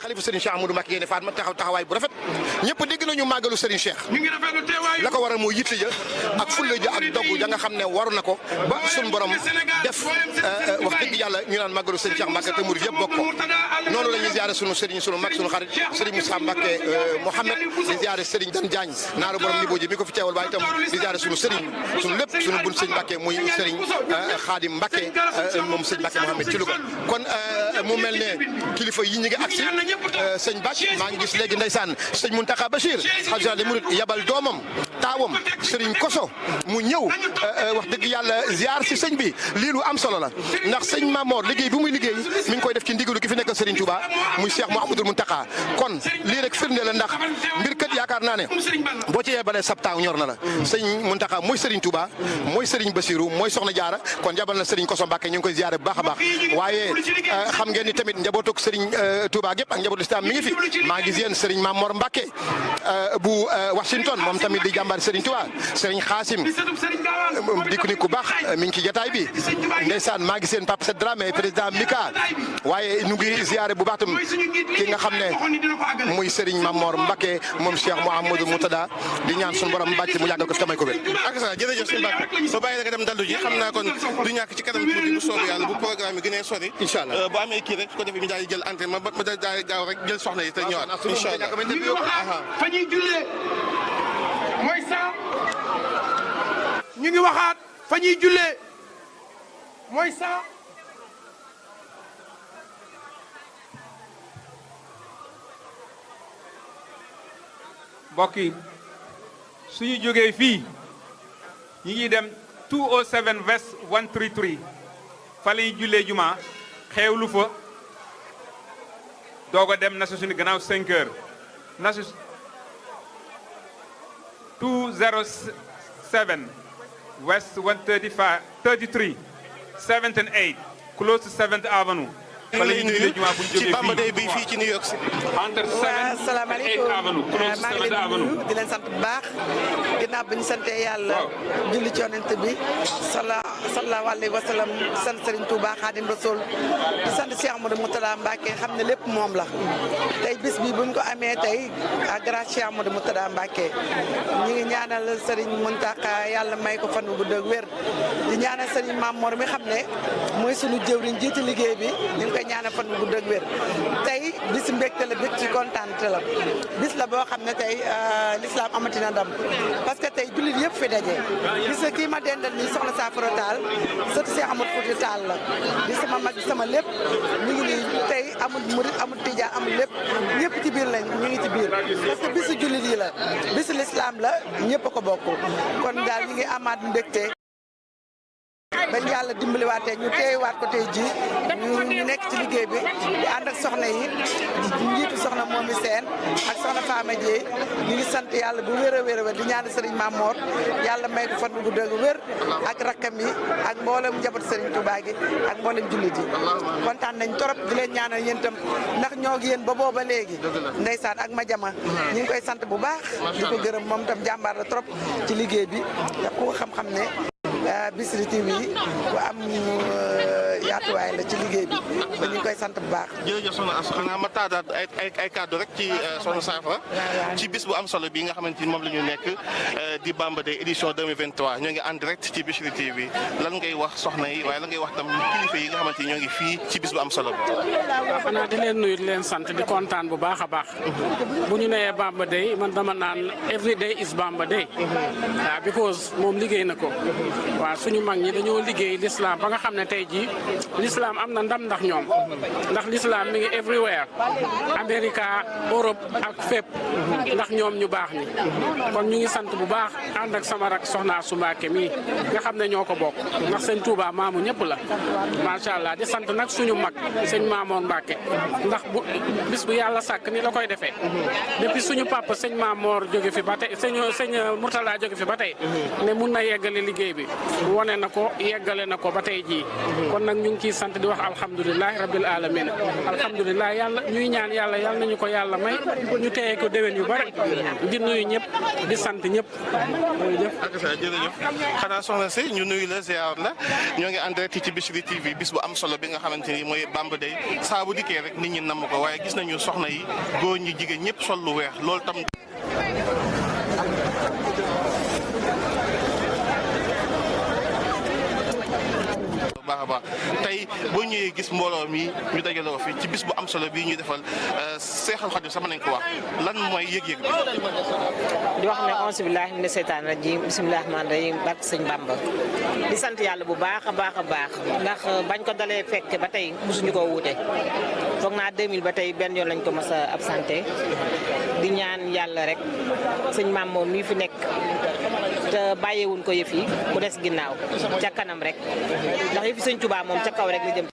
xalifa Serigne Cheikh Amadou Mbacké Gaïndé Fatma taxawaay bu rafet ñëpp dégg nañu màggalu Serigne Cheikh la ko waral moo yitte ja ak fulla ja ak dogu ja nga xam ne waru na ko ba suñu borom def wax dëgg yàlla ñu naan màggalu Serigne Cheikh Mbacké te murid yëpp bokk ko noonu la ñuy ziare sunu Serigne sunu mag sunu xarit Serigne Moussa Mbacké Mohamed di ziare Serigne Dan Diagne naaru borom niveau ji mi ko fi teewal waaye itam di ziare sunu Serigne sunu lépp sunu bun Serigne Mbacké muy Serigne Khadim Mbacké moom Serigne Mbacké Mohamed ci Louga kon mu mel ne kilifa yi ñu ngi agsi sëñ Bac maa ngi gis léegi ndeysaan sëñ Mountakha Bachir xalifa des mourides yabal doomam taawam Serigne Koso mu ñëw wax dëgg yàlla ziar si sëñ bi lii lu am solo la ndax sëñ Mamor liggéey bi muy liggéey mi ngi koy def ci ndigalu ki fi nekk Serigne Touba muy Cheikh Mouhamadoul Mountakha kon lii rek firnde la ndax mbir kat yaakaar naa ne boo ci yebalee sab taaw ñor na la sëñ Mountakha mooy Serigne Touba mooy Serigne Bassirou mooy Soxna Jaara kon yabal na Serigne Koso Mbacké ñu ngi koy ziare bu baax a baax waaye xam ngeen ni tamit njabootuk Serigne Touba gépp ak njabootu islam mi ngi fi maa ngi yéen Serigne Mamor Mbacké bu Washington moom tamit di jàmbaar Serigne Touba Serigne Khassim di ko ni ku baax mi ngi ci jotaay bi ndeysaan maa ngi seen Pape Sed Dramé président Mika waaye ñu ngi ziare bu baax tam ki nga xam ne muy Serigne Mamor Mbacké moom Cheikh Mouhamadou Moutada di ñaan suñu borom mbàcc mu yàggal ko fi tamay ko wér. ak sa jërëjëf sëñ Mbacké ba bàyyi la nga dem dallu ji xam naa kon du ñàkk ci kanam tuuti bu soobee yàlla bu programme yi gënee sori incha allah bu amee kii rek su ko defee ñu daal di jël antenne ma daal di gaaw rek jël soxna yi te ñëwaat incha allah fa ñuy jullee mooy saa ñu ngi waxaat fa ñuy jullee mooy saa mbokk yi suñu jógee fii ñi ngi dem 207 West 133 fa la ñuy jullee juma xeewlu fa doog a dem nasu suñu gannaaw 5 heures nasu 207 West 133 7th and 8 close to 7th Avenue fa la ñuy jullee juma bu ñu jógee ci Bamba Day bi fii ci New York City. entre 7th and 8th Avenue close to 7th Avenue di leen sant bu baax ginnaaw bi ñu santee yàlla julli ci yonent bi sallallahu alayhi wa sallam sant Serigne Touba Khadim Rasoul di sant Cheikh Amadou Moutada Mbacké xam ne lépp moom la tey bis bi buñ ko amee tey à grâce Cheikh Amadou Moutada Mbacké ñu ngi ñaanal Serigne Mountakha yàlla may ko fan bu gudd ak wér di ñaanal Serigne Mamor mi xam ne mooy sunu jëwriñ jiite liggéey bi ñu ngi koy ñaanal fan bu gudd ak wér tey bis mbégte la bég ci kontaan la bis la boo xam ne tey l'islam amati na ndam parce que tey jullit yëpp fi daje gis nga kii ma dendal nii soxna Saafara Taal sëtu Cheikh Amadou Fouti Taal la di sama mag sama lépp ñu ngi nii tey amul murit amul tijaan amul lépp ñëpp ci biir lañ ñu ngi ci biir parce que bisu jullit yi la bisu l'islam la ñëpp a ko bokk kon daal ñu ngi amaat mbégte bañ yàlla dimbaliwaatee ñu teewaat ko tey ji ñu nekk ci liggéey bi di ànd ak soxna yi njiitu soxna Momi Sène ak soxna Fama Dieye ñu ngi sant yàlla bu wér a wér a wér di ñaan Serigne Mamor yàlla may ko fan bu gudd ak wér ak rakkam yi ak mboolem njaboot Serigne Touba gi ak mboolem jullit yi kontaan nañ trop di leen ñaanal yéen itam ndax ñoo ngi yéen ba booba léegi ndeysaan ak Madiama ñu ngi koy sant bu baax di ko gërëm moom itam jàmbaar la trop ci liggéey bi te ku xam-xam ne Bichri TV bu am yaatuwaay la ci liggéey bi ba ñu ngi koy sant bu baax. jërëjëf soxna Asou xanaa ma taadaat ay kàddu rek ci soxna Saafara ci bis bu am solo bi nga xamante ni moom la ñu nekk di Bamba Day édition 2023 ñoo ngi en direct ci Bichri TV lan ngay wax soxna yi waaye lan ngay wax tam kilifa yi nga xamante ni ñoo ngi fii ci bis bu am solo bi. waaw xanaa di leen nuyu di leen sant di kontaan bu baax a baax bu ñu nee Bamba Day man dama naan every day is Bamba Day waaw because moom liggéey na ko. waaw suñu mag ñi dañoo liggéey l'islam ba nga xam ne tey jii l'islam am na ndam ndax ñoom ndax l'islam mi ngi everywhere America Europe ak fépp ndax ñoom ñu baax ñi kon ñu ngi sant bu baax ànd ak sama rak soxna Asou Mbacké mi nga xam ne ñoo ko bokk ndax sëñ Touba maamu ñëpp la macha allah di sant nag suñu mag sëñ Mamor Mbacké ndax bu bis bu yàlla sàkk ni la koy defee depuis suñu papa sëñ Mamor jóge fi ba tey sëñ Mourtala jóge fi ba tey ne mun na yeggale liggéey bi wone na ko yeggale na ko ba tey jii kon nag ñu ngi ciy sant di wax alhamdulilahi rabbil alamin alhamdulilah yàlla ñuy ñaan yàlla yàlla nañu ko yàlla may ñu téye ko déwén yu bari di nuyu ñëpp di sant ñëpp jërëjëf xanaa soxna si ñu nuyu la ziar la ñoo ngi en direct ci Bichri TV bis bu am solo bi nga xamante ni mooy Bamba Day saa bu dikkee rek nit ñi namm ko waaye gis nañu soxna yi góor ñi jigéen ñëpp sol lu weex loolu tam baax a baax tey boo ñëwee gis mbooloo mi ñu dajaloo fi ci bis bu am solo bii ñuy defal Seexal Xadim sama nañ ko wax lan mooy yëg-yëg bi di wax ne auzu billaahi mina seytaani rajiim bismillaahi rahmaani rahiim barke sëñ Bamba di sant yàlla bu baax a baax ndax bañ ko dalee fekk ba tey mosuñu koo wuute foog naa 2000 ba tey benn yoon lañ ko mës a absenté di ñaan yàlla rek sëñ Maam moom mii fi nekk te bàyyiwuñ ko yëf yi mu des ginnaaw ca kanam rek ndax yëfi sëñ Tuubaa moom ca kaw rek la jëm